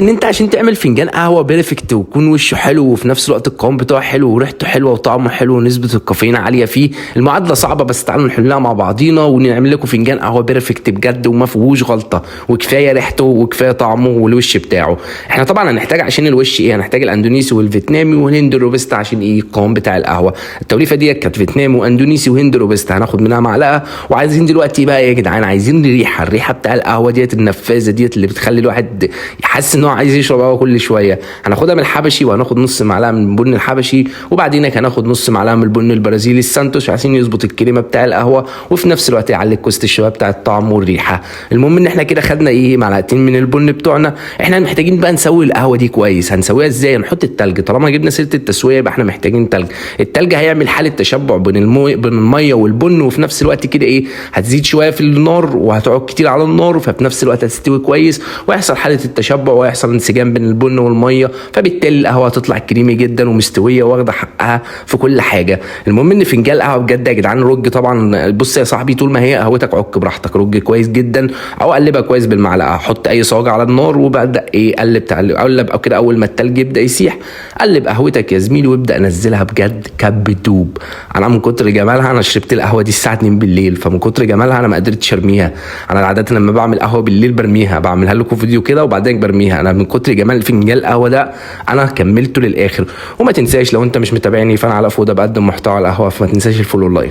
ان انت عشان تعمل فنجان قهوة perfect ويكون وشه حلو وفي نفس الوقت القوام بتاعه حلو وريحته حلوة وطعمه حلو ونسبه الكافيين عالية فيه، المعادلة صعبة بس تعالوا نحلها مع بعضينا ونعمل لكم فنجان قهوة perfect بجد وما فيهوش غلطه، وكفاية ريحته وكفاية طعمه والوش بتاعه. احنا طبعا هنحتاج عشان الوش ايه؟ هنحتاج الاندونيسي والفيتنامي والهند روبستا عشان ايه؟ القوام بتاع القهوة. التوليفه دي كانت فيتنامي واندونيسي وهند روبستا، هناخد منها معلقه. وعايزين دلوقتي بقى ايه يا جدعان؟ عايزين الريحة بتاع القهوة ديت النفاذه ديت اللي بتخلي الواحد يحس ان هو عايز يشرب قهوة كل شوية. هناخدها من الحبشي وهناخد نص معلقه من البن الحبشي، وبعدين هناخد نص معلقه من البن البرازيلي السانتوش عشان يظبط الكريمة بتاع القهوة، وفي نفس الوقت يعلي الكوست الشويه بتاع الطعم والريحه. المهم ان احنا كده خدنا ايه؟ معلقتين من البن بتوعنا. احنا محتاجين بقى نسوي القهوة دي كويس. هنسويها ازاي؟ نحط التلج. طالما جبنا سيره التسوية يبقى احنا محتاجين تلج. التلج هيعمل حاله تشبع بين المية والبن، وفي نفس الوقت كده ايه؟ هتزيد شوية في النار وهتقعد كتير على النار، ففي نفس الوقت هتستوي كويس ويحصل حاله التشبع ويحصل انسجام بين البن والمية، فبالتالي القهوة هتطلع كريمي جدا ومستويه واخده حقها في كل حاجة. المهم ان فنجان قهوة بجد يا جدعان رج. طبعا بص يا صاحبي، طول ما هي قهوتك عك براحتك، رج كويس جدا او قلبها كويس بالمعلقه. حط اي صاجه على النار وبدا ايه؟ قلب تقلب قلب او كده. اول ما التلج يبدا يسيح قلب قهوتك يا زميلي وابدا نزلها بجد كب دوب. انا من كتر جمالها انا شربت القهوة دي الساعة 2 بالليل، فمن كتر جمالها انا ما قدرتش ارميها. انا عادة لما بعمل قهوة بالليل برميها، بعملها لكم فيديو كده وبعدين برميها. انا من كتر جمال فنجان القهوة ده انا كملته للاخر. وما تنساش لو انت مش متابعني فانا على فوده بقدم محتوى على القهوة، فما تنساش ال follow وال like.